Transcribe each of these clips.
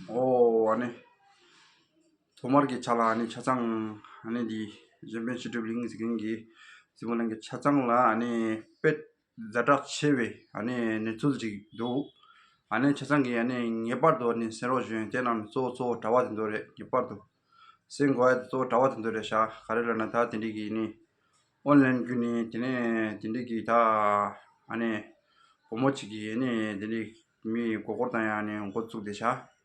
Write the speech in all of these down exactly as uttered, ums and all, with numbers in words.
ཨོ་ཨ་ནི། ཐོག་མར་གྱི་ཆ་ལ་ཨ་ནི་ཆ་ཚང་ཨ་ནི་འདི་གཞན་ཕན་བྱེད་སྒྲུབ་གླིང་ཟེར་མཁན་གྱི་རྩེ་མོ་གླིང་གི་ཆ་ཚང་ལ་ཨ་ནི་དཔེ་ཛ་དྲག་ཆེ་བའི་ཨ་ནི་གནས་ཚུལ་ཅིག་འདུག་ཨ་ནི་ཆ་ཚང་གིས་ཨ་ནི་ངེས་པར་དུ་ཨ་ནི་གསན་རོགས་ཞུ་ཡིན། དེ་རྣམས་གཙོ་བོ་གཙོ་བོ་གྲྭ་པ་དེ་ཚོ་རེད། ངེས་པར་དུ་གསན་དགོས་ཡ་དེ་གཙོ་བོ་གྲྭ་པ་དེ་ཚོ་རེད་ཤག་ག་རེ་ལབ་ན་ད་དེ་འདྲའི་གི་ནི་ཨོན་ལན་བརྒྱུད་ནས་དེ་ནས་དེ་འདྲའི་གི་ད་ཨ་ནི་བུ་མོ་གཅིག་གིས་ཨ་ནི་དེ་འདྲའི་མི་མགོ་སྐོར་བཏང་ཡ་ནི་འགོ་བཙུགས་བསྡད་ཤག་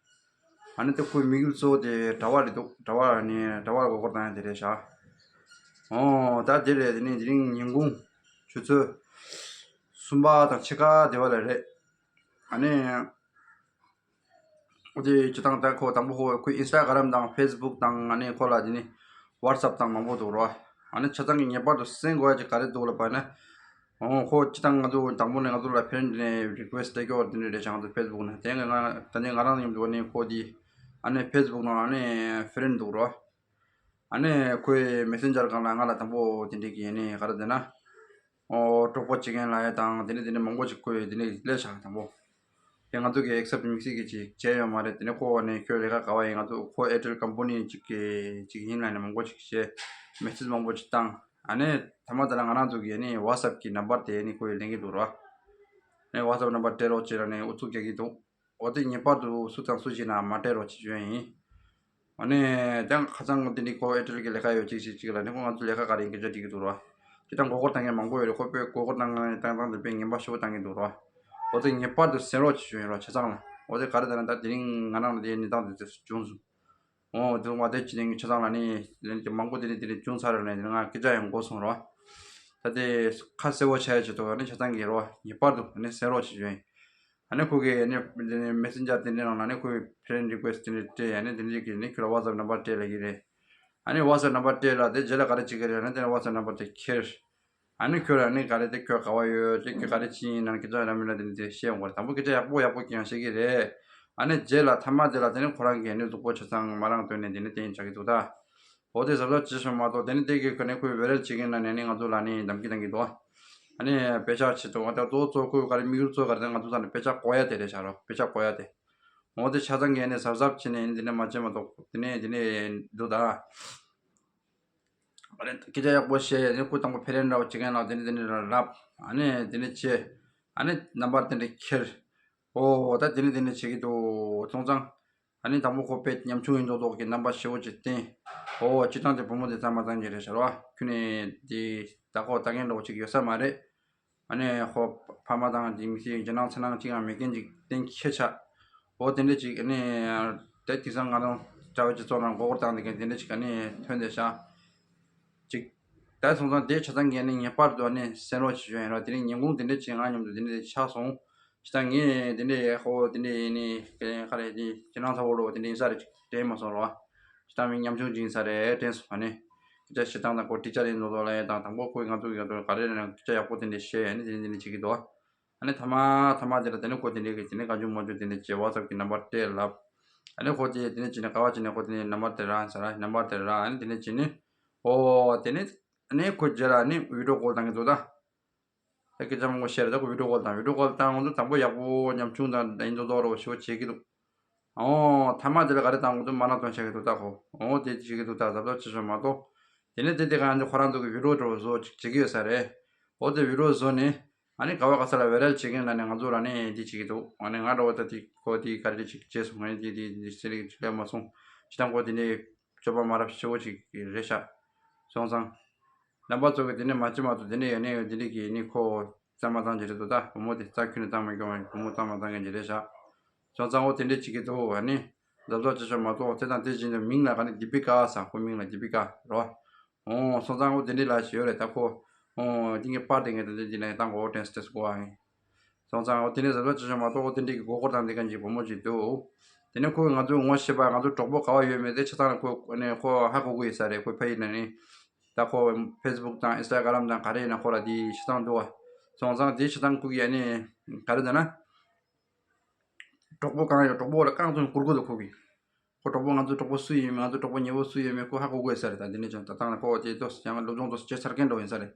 ཨ་ནི་དེ་ཁོའི་དམིགས་ཡུལ་གཙོ་བོ་དེ་གྲྭ་པ་རེད་འདུག་གྲྭ་པ་ནི་གྲྭ་པ་མགོ་སྐོར་བཏང་ཡ་དེ་རེད་ཤག་ཨོ་ད་དེ་རེད། དེ་ནས་དེ་རིང་ཉིན་གུང་ཆུ་ཚོད་གསུམ་པ་དང་ཕྱེད་ཀ་དེ་བ་ལ་རེད། ཨ་ནི། འོ་དེ་སྤྱི་བཏང་ད་ཁོ་དང་པོ་ཁོ་ཁོའི་ཨིན་སི་ཊ་གྷ་རམ་དང་ཕེ་སི་བུག་དང་ཨ་ནི་ཁོ་ལ་དེ་ནི་ཝ་ཊི་སབ་དང་མང་པོ་འདུག་རོ། ཨ་ནི་ཆ་ཚང་གི་ངེས་པར་དུ་གསན་དགོས་ཡ་ཅིག་ག་རེ་འདུག་ལབ་པ་ན། འོ་ཁོ་སྤྱི་བཏང་ང་ཚོ་དང་པོ་ནས་ང་ཚོ་ལ་ཕེ་རེན་ཌི་ནས་རི་ཀུ་ཨེ་སི་ཊི་སྟེར་རྒྱུ་བ་དེ་འདྲ་རེད་ཤག་ང་ཚོ་ཕེ་སི་བུག་ནས། དེ་ང་ང་ད་ནི་ང་རང་མཉམ་དུ་ཨ་ནི་ཁོ་དེ་ཨ་ནི་ཕེ་སི་བུག་ནང་ཨ་ནི་ཕེ་རེན་ཌི་འདུག་རོ། ཨ་ནི་ཁོའི་མེ་སེན་ཇར་སྒང་ལ་ང་ལ་དང་པོ་དེ་འདྲའི་གི་ཨ་ནི་ག་རེ་ཟེར་ན། ཨོ་གྲོགས་པོ་བྱེད་མཁན་ལབ་ཡ་དང་དེ་འདྲ་དེ་འདྲ་མང་པོ་ཅིག་ཁོས་དེ་འདྲ་སླེབས་ཤག་དང་པོ། དེ་ང་ཚོ་གི་ཨེག་སེབ་ཊི་དམིགས་བསལ་གྱི་ཅིག་བྱས་ཡོད་མ་རེད། དེ་ནས་ཁོ་ནས་ཁྱོད་ལས་ཀ་ག་བ་ཡིན། ང་ཚོ་ཁོ་ཨེར་ཊེལ་ཀམ་པ་ནི་ཅིག་གི་ཅིག་ཡིན་ལབ་ནས་མང་པོ་ཅིག་བྱས། མེ་སེཇ་མང་པོ་ཅིག་བཏང་། ཨ་ནི་མཐའ་མ་དེ་ལ་ང་རང་ཚོ་གི་ཨ་ནི་ཝ་ཊི་སབ་ཀྱི་ནམ་བར་དེ་ཨ་ནི་ཁོས་ལེན་གྱི་འདུག་ར། ཨ་ནི་ཝ་ཊི་སབ་ནམ་བར་སྤྲད་རོགས་བྱེད་ལབ་ནས་ཨུ་ཚུགས་རྒྱག་གི་འདུག་འོ་དེ་ངེས་པར་དུ་སུ་དང་སུ་ཞིག་ན་མ་སྤྲད་རོགས་བྱེད་ཞུ་ཡ་ཡིན། ཨ་ནི་ད་ཁ་སང་དེ་འདྲའི་ཁོ་ཨེར་ཊེལ་གྱི་ལས་ཀ་ཡོད་ཅིག་ཅིག་ཅིག་ལ་ནི་ཁོ་ང་ཚོ་ལས་ཀ་ག་རེ་ཡིན་སྐད་ཆ་དྲིས་ཀྱི་འདུག་ར། ཅི་ལྟར་མགོ་སྐོར་བཏང་མཁན་མང་པོ་ཡོད་རེད། ཁོ་དཔེ་མགོ་སྐོར་བཏང་མཁན་བཏང་སྟངས་དེ་དཔེ་ངན་པ་ཞེ་པོ་བཏང་གི་འདུག་ར། འོ་དེ་ངེས་པར་དུ་གསན་རོགས་བྱེད་ཞུ་ཡིན་ར་ཆ་ཚང་ལ། འོ་དེ་ག་རེ་ད་ན་ད་དེ་རིང་ང་རང་ལ་དེ་གནས་སྟངས་དེ་བྱུང་སོང་། འོ་དེ་བ་དེ་ཅི་ནས་ཆ་ཚང་ལ་ནི་ལན་གྱི་མང་པོ་དེ་ནི་དེ་ནི་བྱུང་ཚར་རེད་ལན་དེ་ང་སྐད་ཆ་ཡང་གོ་སོང་ར། ད་དེ་ཁ་གསལ་བོ་བྱ་ཡ་ཆེད་དུ་ནི་ཆ་ཚང་གི་ར་ངེས་པར་དུ་ནི་གསན་རོགས་བྱེད་ཞུ་ཡིན། ཨ་ནི་ཁོ་གིས་ཨ་ནི་མེ་སེན་ཇར་དེ་འདྲའི་ནང་ལ་ཨ་ནི་ཁོའི་ཕེ་རེན་ཌི་རི་ཀུ་ཨེ་སི་ཊི་དེ་འདྲ་སྤྲད། ཨ་ནི་དེ་འདྲའི་གིས་ནི་ཁྱོད་ལ་ཝ་ཊི་སབ་ནམ་བར་སྤྲད་ལབ་ཀྱི་རེད། ཨ་ནི་ཝ་ཊི་སབ་ནམ་བར་སྤྲད་ལ་དེ་རྗེས་ལ་ག་རེ་བྱེད་ཀྱི་རེད་ན་དེ་ནི་ཝ་ཊི་སབ་ནམ་བར་དེ་ཁྱེར། ཨ་ནི་ཁྱོད་ཨ་ནི་ག་རེ་དེ་ཁྱོད་ག་བ་ཡོད་དེ་ཁྱོད་ག་རེ་བྱེད་ཡིན་ན་སྐད་ཆ་ཡང་མིན་ན་དེ་ནི་དེ་བཤད་ཡོང་གི་རེད། དང་པོ་སྐད་ཆ་ཡག་པོ་ཡག་པོ་ཀྱང་བཤད་ཀྱི་རེད། ཨ་ནི་རྗེས་ལ་མཐའ་མ་དེ་ལ་དེ་ནི་ཁོ་རང་གིས་ཨ་ནི་གཟུགས་པོ་ཆ་ཚང་མ་རང་བཏོན་ནས་དེ་ནི་དེ་ཡིན་ཆགས་ཀྱི་འདུག་ད། འོ་དེ་གཟབ་གཟབ་བྱེད་ཤོག་མ་གཏོགས་དེ་ནི་དེ་གི་ག་ནས་ཁོས་བེ་རལ་བྱེད་མཁན་ལ་ནས་ནི་ང་ཚོ་ལ་ནི་ལྡབ་ཀྱི་བཏང་གི་འདུག་ཨ་ནི་དཔེ་ཆ་ཆེད་དུ་ང་ད་གཙོ་བོ་གཙོ་བོ་ཁོས་ག་རེ་དམིགས་ཡུལ་གཙོ་བོ་ག་རེ་ད་ང་ཚོ་ས་ནས་དཔེ་ཆ་བཀོག་ཡ་དེ་རེད་ཤག་རོ། དཔེ་ཆ་བཀོག་ཡ་དེ། འོ་དེ་ཆ་ཚང་གིས་ནི་གཟབ་གཟབ་བྱས་ནས་ནི་དེ་ནས་མ་བྱས་མ་གཏོགས་དེ་ནས་དེ་ནས་འདུག་ད། ཨ་ནི་སྐད་ཆ་ཡག་པོ་བཤད་ཡ་དེ་ནི་ཁོས་དང་པོ་ཕེ་རེན་ཌི་ར་བ་བྱེད་མཁན་ལ་དེ་ནས་དེ་ནས་ར་རབ། ཨ་ནི་དེ་ནས་བྱས། ཨ་ནི་ནམ་བར་དེ་འདྲ་ཁྱེར། འོ་ད་དེ་ནས་དེ་འདྲ་བྱེད་ཀྱི་འདུག་སོང་ཙང་། ཨ་ནི་དང་པོ་ཁོ་དཔེ་ཉམ་ཆུང་ཡིན་མདོག་མདོག་གི་རྣམ་པ་ཞེ་བོ་ཅིག་བསྟན། ཨོ་སྤྱིར་བཏང་དེ་བུ་མོ་དེ་གཙང་མ་གཙང་རྐྱང་རེད་ཤག་ར། ཁྱོད་ནས་དེ་ད་ཁོ་ལྟ་མཁན་འདྲ་བོ་ཅིག་ཡོད་ས་མ་རེད། ཨ་ནི་ཁོ་ཕ་མ་དང་དེ་མི་ཚེའི་རྒྱུ་ནང་ཚེ་ནང་ཅིག་ཡང་མེད་མཁན་ཅིག་གཏན་འཁེལ་ཆགས། ཨོ་དེ་འདྲ་ཅིག་ཨ་ནི་དེ་དེང་སང་ང་རང་གྲྭ་བའི་སྤྱི་ཚོགས་ནང་མགོ་སྐོར་བཏང་བསྡད་མཁན་དེ་འདྲ་ཅིག་ཨ་ནི་ཐོན་བསྡད་ཤག་ཅིག་ད་སོང་ཙང་དེ་ཆ་ཚང་གིས་ཨ་ནི་ངེས་པར་དུ་ཨ་ནི་གསན་རོགས་བྱེད་ཞུ་ཡིན་ར། དེ་རིང་ཉིན་གུང་དེ་འདྲ་ཅིག་ང་མཉམ་དུ་དེ་འདྲ་ཆགས་སོང་། ཅི་ལྟར་ངས་དེ་འདྲའི་ཧོ་དེ་འདྲའི་ཡིན་ནི་ག་རེ་དེ་ཁྱེད་རང་ཚ་བོ་ལོ་དེ་འདྲ་ཡིན་ས་རེད་ཅིག་དྲན་མ་སོང་རོ། ཅི་ལྟར་མི་ཉམ་ཆུང་ཅིག་ཡིན་ས་རེད་དྲན་སོང་། ཨ་ནི་སྐད་ཆ་བཤད་སྟངས་དང་ཁོ་ཊི་ཅར་ཡིན་ནོ་དོ་ལ་ཡ་དང་དང་པོ་ཁོས་ང་ཚོ་གི་ཡ་དོ་ག་རེ་རེད་ན་སྐད་ཆ་ཡག་པོ་དེ་འདྲ་བཤད། ཨ་ནི་དེ་འདྲ་དེ་འདྲ་བྱེད་ཀྱི་འདུག་ཨ་ནི་ཐ་མ་ཐ་མ་དེ་ལ་དེ་ནི་ཁོ་དེ་འདྲའི་གི་དེ་ནི་གང་བྱུང་མང་བྱུང་དེ་འདྲ་བྱས་ཝ་ཊི་སབ་གི་ནམ་བར་སྤྲད་ལབ། ཨ་ནི་ཁོ་དེ་དེ་ནི་བྱས་ནས་ག་བ་བྱས་ནས་ཁོ་དེ་ནི་ནམ་བར་དེ་རག་ཟེར་ར། ནམ་བར་དེ་རག་ཨ་ནི་དེ་ནི་བྱས་ནས་ཨོ་དེ་ནི་ཨ་ནི་ཁོ་རྗེས་ལ་ཨ་ནི་བི་ཌི་ཡོ་ཀོལ་བཏང་གི་འདུག་ད། ད་སྐད་ཆ་མང་པོ་བཤད་རེད། ད་ཁོ་བི་ཌི་ཡོ་ཀོལ་དང་བི་ཌི་ཡོ་ཀོལ་བཏང་ང་ཚོ་དང་པོ་ཡག་པོ་ཉམ་ཆུང་དང་ཡིན་མདོག་མདོག་རོ་ཞེ་པོ་བྱེད་ཀྱི་འདུག་ཨོ་ཐ་མ་དེ་ལ་ག་རེ་བཏང་ང་ཚོ་མ་ན་སྟོན་བྱེད་ཀྱི་འདུག་ད་ཁོ་ཨོ་དེ་བྱེད་ཀྱི་འདུག་ད་གཟབ་གཟབ་བྱེད་ཤོག་མ་གཏོགས། དེ་ནས་དེ་དེ་ག་ང་ཚོ་ཁོ་རང་ཚོ་གི་བི་ཌི་ཡོ་འདྲ་བོ་བཟོ་ཅིག་བྱེད་ཀྱི་ཡོད་ས་རེད། ཨོ་དེ་བི་ཌི་ཡོ་བཟོ་ནས་ཨ་ནི་ག་བ་ག་ས་ལ་བེ་རལ་བྱེད་མཁན་ལ་ནི་ང་ཚོ་ལ་ནི་དེ་བྱེད་ཀྱི་འདུག་ཨ་ནི་ང་འདྲ་བོ་ད་དེ་ཁོ་དེ་ག་རེ་ཅིག་བྱས་སོང་། ང་ནི་དེ་དེ་དེ་སེ་རིག་ཅིག་ལས་མ་སོང་། ཅི་དང་ཁོ་དེ་ནས། སྤྱོད་པ་མ་རབས་ཞེ་བོ་ཅིག་རེད་ཤག་སོང་ཙང་། རྣམ་པ་ཚོ་གི་དེ་ནས་མ་ཅི་མ་གཏོགས་དེ་ནས་ཡ་ནས་དེ་འདྲ་གི་ནི་ཁོ་གཙང་མ་གཙང་ཅིག་རེད་འདུག་ད་བུ་མོ་དེ་རྩ་ཁྱོན་ནས་གཙང་མ་གྱོང་བ་བུ་མོ་གཙང་མ་གཙང་མཁན་ཅིག་རེད་ཤག་སོང་ཙང་འོ་དེ་འདྲ་ཅིག་གི་འདུག་ཨ་ནི་གཟབ་གཟབ་བྱེད་ཤོག་མ་གཏོགས་དེ་དང་དེ་བཞིན་དུ་མིང་ལ་ག་ནི་དི་པི་ཀ་ཟེར། ཁོ་མིང་ལ་དི་པི་ཀ་རོ། འོ་སོང་ཙང་འོ་དེ་འདྲ་ལ་ཞིག་ཡོད་རེད། ད་ཁོ་འོ་དེ་ངས་པར་དེ་ངས་ད་དེ་འདི་ནས་བཏང་གོ་དྲན་སོང་དྲན་སོང་གོ་ཨ་ནི། སོང་ཙང་འོ་དེ་ནས་གཟབ་གཟབ་བྱེད་ཤོག་མ་གཏོགས་འོ་དེ་འདྲའི་གི་མགོ་སྐོར་དང་དེ་ག་ཅིག་བུ་མོ་ཅིག་འདུག་དེ་ནས་ཁོས་ང་ཚོའི་ངོ་ཤེས་པ་ང་ཚོ་གྲོགས་པོ་ག་བ་ཡོད་མེད་དེ་ཆ་ཚང་ལ་ཁོ་ནས་ཁོ་ཧ་གོ་གི་ཡོད་ས་རེད། ཁོ་ཕ་ཡུལ་ན་ནི་ད་ཁོ་ཕེ་སི་བུག་དང་ཨིན་སི་ཊ་གྷ་རམ་དང་ག་རེ་ཡིན་ན་ཁོ་ལ་དེ་ཆ་ཚང་འདུག་བ། སོང་ཙང་དེ་ཆ་ཚང་ཁོ་གི་ཨ་ནི་ག་རེ་ཟེར་ན། གྲོགས་པོ་གང་ཡོད་གྲོགས་པོ་ལ་རྐང་བཙུགས་བསྐུར་དགོས་འདུག་ཁོ་གི། ཁོ་གྲོགས་པོ་ང་ཚོ་གྲོགས་པོ་སུ་ཡིན་མིན་ང་ཚོ་གྲོགས་པོ་ཉེ་བོ་སུ་ཡིན་མིན་ཁོ་ཧ་གོ་དགོས་ས་རེད། ད་འདི་ནས་ཀྱང་ད་ཐང་ལ་ཁོ་དེ་ཏོག་ཙམ་ཡང་སློབ་སྦྱོང་ཏོག་ཙམ་བྱས་ཚར་མཁན་འདྲ་བོ་ཡིན་ས་རེད།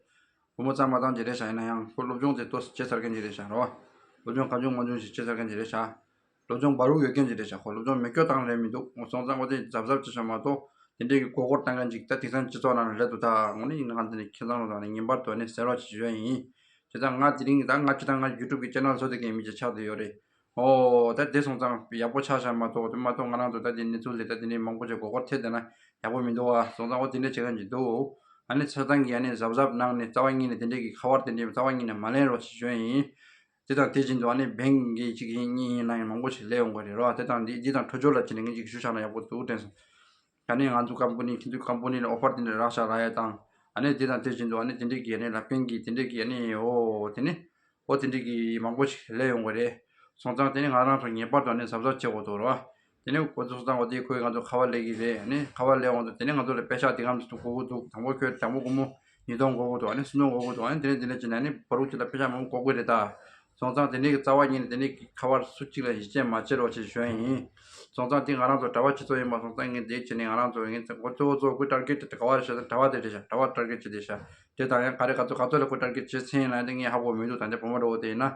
བུ་མོ་གཙང་མ་གཙང་ཅིག་རེད་ཤག་ཡིན་ན་ཡང་ཁོ་སློབ་སྦྱོང་དེ་ཏོག་ཙམ་བྱས་ཚར་མཁན་ཅིག་རེད་ཤག་རོ། སློབ་སྦྱོང་གང་བྱུང་མང་བྱུང་ཞིག་བྱས་ཚར་མཁན་ཅིག་རེད་ཤག་སློབ་སྦྱོང་བར་དུ་ཡོད་མཁན་ཅིག་རེད་ཤག་ཁོ་སློབ་སྦྱོང་མེད་སྐྱོ་བཏང་རེད་མི་འདུག་སོང་ཙང་ཁོ་དེ་གཟབ་གཟབ་ཅིག་བྱས་མ་གཏོགས་དེ་འདྲའི་གི་མགོ་སྐོར་བཏང་མཁན་ཅིག་ད་དེང་སང་སྤྱི་ཚོགས་ནང་ལ་རེད་འདུག་ད་དངོས་གནས་ཡིན་ན་ང་འདི་ནས་ཁྱེད་ཚང་ལ་ངེས་པར་དུ་ནས་གསལ་བ་ཅིག་ཞུ་ཡ་ཡིན། བྱས་ཙང་ང་དེ་རིང་ད་ང་སྤྱི་བཏང་ང་ཡུ་ཊུབ་གི་ཅེ་ནལ་བཟོ་བསྡད་མཁན་མི་ཅིག་ཆགས་བསྡད་ཡོད་རེད། ཨོ་ད་དེ་སོང་ཙང་ཡག་པོ་ཆགས་ཤག་མ་གཏོགས་དེ་མ་གཏོགས་ང་རང་ཚོ་ད་དེ་གནས་ཚུལ་ལས་ད་དེ་ནས་མང་པོ་ཅིག་མགོ་སྐོར་ཐེབས་བསྡད་ན་ཡག་པོ་མི་འདུག་ཨ། སོང་ཙང་ཨོ་དེ་འདྲ་བྱེད་མཁན་ཅིག་འདུག་ཨ་ནི་ཆ་ཚང་གིས་ཨ་ནི་གཟབ་གཟབ་གནང་ནས་རྩ་བ་ཉིད་ནས་དེ་འདྲའི་གི་ཁ་པར་དེ་འདྲའི་རྩ་བ་ཉིད་ནས་མ་ལེན་རོགས་ཞེས་ཞུ་ཡ་ཡིན། དེ་དང་དེ་བཞིན་དུ་ཨ་ནི་བེང་གི་གཅིག་ཡིན་གཉིས་ཡིན་ལ་ཡང་མང་པོ་ཞིག་སླེབས་ཡོང་གི་རེད་རོ། དེ་དང་འདི་འདི་དང་འཕྲོད་སྦྱོར་ལ་བྱས་ནས་ངས་ཅིག་ཞུ་བཞག་ན་ཡག་པོ་འདུག་དྲན་སོང་། ད་ནི་ང་ཚོ་ཀམ་པ་ནི་ཁྱེད་ཚོའི་ཀམ་པ་ནི་ལ་ཨོ་ཕར་དེ་འདྲ་རག་ཤག་ལབ་ཡ་དང་། ཨ་ནི་དེ་དང་དེ་བཞིན་དུ་ཨ་ནི་དེ་འདྲས་ཀྱི་ཨ་ནི་ལ་པན་གྱི་དེ་འདྲས་ཀྱི་ཨ་ནི་ཨོ་དེ་ནི་ཨོ་དེ་འདྲས་ཀྱི་མང་པོ་ཞིག་སླེབས་ཡོང་གི་རེད། སོང་ཙང་དེ་ནི་ང་རང་ཚོ་ངེས་པར་དུ་ཨ་ནི་གཟབ་གཟབ་བྱེད་དགོས་འདུག་རོ། དེ་ནི་ཁོ་ཚོ་སོང་ཙང་ཨོ་དེ་ཁོས་ང་ཚོ་ཁ་པར་སླེབས་ཀྱི་རེད། ཨ་ནི་ཁ་པར་སླེབས་འོང་དུས་དེ་ནི་ང་ཚོ་ལ་པེ་ཤག་དེ་གམ་དུ་དགོས་ཀྱི་འདུག་དང་པོ་ཁྱོད་དང་པོ་སྒོར་མོ་ཉིས་སྟོང་དགོས་ཀྱི་འདུག་ཨ་ནི་སུམ་སྟོང་དགོས་ཀྱི་འདུག་ཨ་ནི་དེ་ནི་དེ་འདྲས་བྱས་ནས་ཨ་ནི་བར་དུ་ཅིག་ལ་པེ་ཤག་མང་པོ་དགོས་ཀྱི་རེད་ད། སོང་ཙང་དེ་འདྲའི་གི་རྩ་བ་ཉིད་ནས་དེ་འདྲའི་གི་ཁ་པར་སུ་གཅིག་ལ་ཡིད་ཆེས་མ་བྱེད་རོགས་ཞེས་ཞུ་ཡ་ཡིན། སོང་ཙང་དེ་ང་རང་ཚོ་གྲྭ་པ་སྤྱི་ཚོགས་ཡིན་པ་སོང་ཙང་ངས་དེ་བྱས་ནས་ང་རང་ཚོ་ངས་ཚེ་འགོ་གཙོ་བོ་གཙོ་བོ་ཁོའི་ཊར་གེ་ཊི་དེ་ག་བ་རེད་ཤག་ད་གྲྭ་པ་དེ་རེད་ཤག་གྲྭ་པ་ཊར་གེ་ཊི་བྱས་བསྡད་ཤག་དེ་དང་ཡང་ག་རེ་ག་ཚོད་ག་ཚོད་ལ་ཁོ་ཊར་གེ་ཊི་བྱེད་ཚན་ཡིན་ན་དེ་ངས་ཧ་གོ་མི་འདུག་ད་ལྟ་བུ་མོ་འདྲ་བོ་དེ་ཡིན་ན།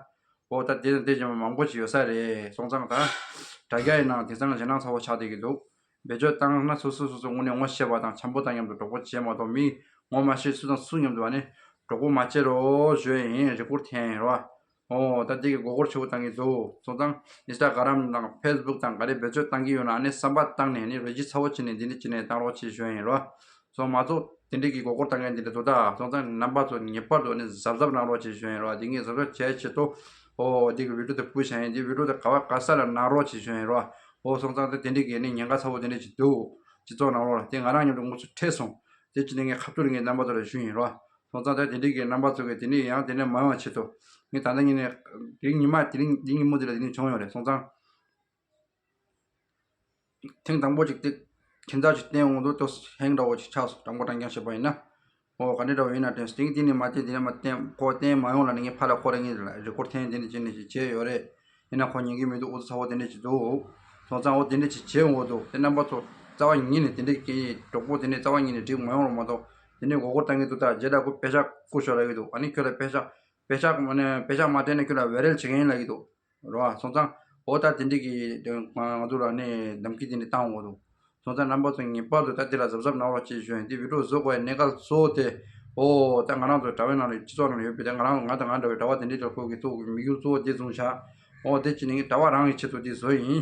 འོ་ད་དེ་དང་དེ་བཞིན་པ་མང་པོ་ཞིག་ཡོད་ས་རེད། སོང་ཙང་ད་དྲ་རྒྱ་ཡིན་ནའང་དེང་སང་ཞེད་སྣང་ཚ་བོ་ཆགས་བསྡད་ཀྱི་འདུག་བེད་སྤྱོད་བཏང་ན་སོ་སོ་སོ་སོ་དངོས་གནས་ངོ་ཤེས་པ་དང་འཆམ་པོ་དང་མཉམ་དུ་གྲོགས་པོ་བྱེད་མ་གཏོགས་མི་ངོ་མ་ཤེས་སུ་དང་སུ་མཉམ་དུ་བ་ནི་གྲོགས་པོ་མ་བྱེད་རོགས་ཞུ་ཡ་ཡིན། རེ་སྐུལ་འཐེན་ཡིན་རོ། ཨོ་ད་འདི་གི་མགོ་སྐོར་ཆེ་པོ་བཏང་གི་འདུག་སོང་ཙང་ཨིན་སི་ཊ་གྷ་རམ་དང་ཕེ་སི་བུག་དང་ག་རེ་བེད་སྤྱོད་བཏང་གི་ཡོད་ན་ཨ་ནི་བསམ་པ་བཏང་ནས་ནི་རེ་ཇི་ཚ་བོ་བྱས་ནས་འདི་འདྲ་བྱས་ནས་བཏང་རོགས་བྱེད་ཞུ་ཡ་ཡིན་རོ། སོང་མ་གཏོགས་དེ་འདྲ་གི་མགོ་སྐོར་བཏང་མཁན་འདི་འདྲ་འདུག་ད་སོང་ཙང་རྣམ་པ་ཚོ་ངེས་པར་དུ་ཨ་ནི་གཟབ་གཟབ་གནང་རོགས་བྱེད་ཞུ་ཡ་ཡིན་རོ། འདི་ངས་གཟབ་གཟབ་བྱས་ཆེད་དུ་ཨོ་འདི་གི་བི་ཌི་ཡོ་དེ་ཕུལ་བྱ་ཡིན། འདི་བི་ཌི་ཡོ་དེ་ག་བ་ག་ས་ལ་གནང་རོགས་བྱེད་ཞུ་ཡ་ཡིན་རོ། ཨོ་སོང་ཙང་དེ་དེ་འདྲ་གི་ཨ་ནི་ཉེན་ཁ་ཚ་བོ་དེ་འདྲ་ཅིག་འདུག་སྤྱི་ཚོགས་ནང་ལོགས་ལ་དེ་ང་རང་མཉམ་དུ་ངུ་ཚོ་ཁྲེལ་སོང་། དེ་ཅི་ནས་ངས་ཁ་ཐུག་ངས་རྣམ་པ་ཚོ་ལ་ཞུ་ཡིན་རོ། སོང་ཙང་ད་དེ་འདྲའི་གི་རྣམ་པ་ཚོ་གི་དེ་ནས་ཡང་དེ་ནས་མ་ཡོང་བ་ཆེད་དུ། ངས་ད་ལྟ་ཉིན་ནས་དེ་རིང་ཉི་མ་དེ་རིང་དེ་ཉིན་མོ་དེ་ལ་དེ་ནས་བྱུང་ཡོད་རེད། སོང་ཙང་། ཐེངས་དང་པོ་ཅིག་དེ་ཁྱིམ་ཚང་ཅིག་བསྟན་འོང་དུས་ཏོ་ཧེང་འདྲ་བོ་ཅིག་ཆགས་སོང་། དྲང་པོ་དྲང་རྐྱང་བཤད་པ་ཡིན་ན། འོ་ག་འདྲ་འདྲ་བོ་ཡིན་ན་དྲན་སོང་། དེ་རིང་དེ་ནས་མ་བསྟན་དེ་ནས་མ་བསྟན་ཁོ་བསྟན་མ་ཡོང་ལ་ནི་ངས་ཕར་ལ་ཁོ་རང་ངས་རེ་སྐོར་འཐེན་དེ་འདྲ་བྱས་ནས་ཅིག་བྱས་ཡོད་རེད། ཡིན་ན་ཁོ་ཉན་གི་མི་འདུག་ཨུ་ཚུགས་ཚ་བོ་དེ་འདྲ་ཅིག་འདུག་སོང་ཙང་འོ་དེ་འདྲ་ཅིག་བྱས་འོང་དུས་དེ་རྣམ་པ་ཚོ་རྩ་བ་ཉིད་ནས་དེ་འདྲ་གི་གྲོགས་པོ་དེ་འདྲ་རྩ་བ་ཉིད་ནས་འགྲིག་མ་ཡོང་རོགས་མ་གཏོགས། དེ་ནས་མགོ་སྐོར་བཏང་གི་འདུག་ད་རྗེས་ལ་ཁོ་པེ་ཤག་བསྐུར་ཤོག་ལབ་ཀྱི་འདུག་ཨ་ནི་ཁྱོད་ལ་པེ་ཤག་པེ་ཤག་མ་ནས་པེ་ཤག་མ་སྤྲད་ན་ཁྱོད་ལ་བེ་རེལ་བྱེད་མཁན་ཡིན་ལབ་ཀྱི་འདུག་རོ། སོང་ཙང་འོ་ད་དེ་འདྲ་གི་ང་ཚོ་ལ་ནི་དམ་ཁྲིད་དེ་འདྲ་བཏང་འོང་གི་འདུག་སོང་ཙང་རྣམ་པ་ཚོ་ངེས་པར་དུ་ད་དེ་ལ་གཟབ་གཟབ་གནང་རོགས་ཅེས་ཞུ་ཡིན། དེ་བི་ཌི་ཡོ་བཟོ་དགོས་ཡ་གནད་འགག་གཙོ་བོ་དེ། ཨོ་ད་ང་རང་ཚོ་དྲ་བའི་ནང་ལ་སྤྱི་ཚོགས་ནང་ལ་ཡོད་པའི་དེ་ང་རང་ང་དང་ང་འདྲ་བའི་དྲ་བ་དེ་འདྲའི་ཐོག་ཁོ་གི་གཙོ་བོ་དམིགས་ཡུལ་གཙོ་བོ་དེ་བཟུང་བཞག་ཨོ་དེ་ཅི་ནས་དྲ་བ་རང་གི་ཆེད་དུ་དེ་བཟོ་ཡིན།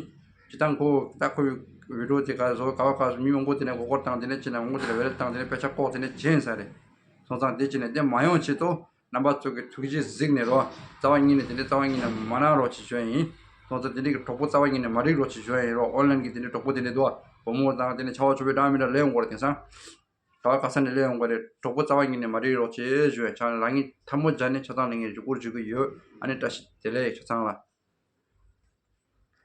སྤྱི་བཏང་ཁོ་ད་ཁོ་བི་ཌི་ཡོ་དེ་ག་བཟོ་ག་བ་ག་མི་མང་པོ་དེ་ནས་མགོ་སྐོར་བཏང་དེ་ནས་ཅི་ནས་མང་པོ་དེ་ལ་བེ་རེལ་བཏང་དེ་ནས་པེ་ཤག་བཀོག་དེ་ནས་བྱས་ཡིན་ས་རེད། སོང་ཙང་དེ་ཅི་ནས་དེ་མ་ཡོང་ཆེད་དུ། རྣམ་པ་ཚོ་གི་ཐུགས་རྗེ་གཟིགས་ནས་རོ། རྩ་བ་ཉིད་ནས་དེ་འདྲའི་རྩ་བ་ཉིད་ནས་མ་གནང་རོགས་ཅེས་ཞུ་ཡ་ཡིན། སོང་ཙང་དེ་འདྲའི་གི་གྲོགས་པོ་རྩ་བ་ཉིད་ནས་མ་སྒྲིག་རོགས་ཅེས་ཞུ་ཡ་ཡིན་རོ། ཨོན་ལན་གི་དེ་འདྲའི་གྲོགས་པོ་དེ་འདྲའི་འདུག་བུ་མོ་དང་དེ་འདྲའི་ཆ་བ་ཆུ་བའི་འདྲ་མི་འདྲ་སླེབས་ཡོང་གི་རེད། དེང་སང་ག་བ་ག་ས་ནས་སླེབས་ཡོང་གི་རེད། གྲོགས་པོ་རྩ་བ་ཉིད་ནས་མ་སྒྲིག་རོགས་ཅེས་ཞུ་ཡ། ཆ་ལ་ངས་ཐལ་མོ་སྦྱར་ནས་ཆ་ཚང་ལ་ངས་རེ་སྐུལ་ཞུ་གི་ཡོད། ཨ་ནི་བཀྲ་ཤིས་བདེ་ལེགས་ཆ་ཚང་ལ།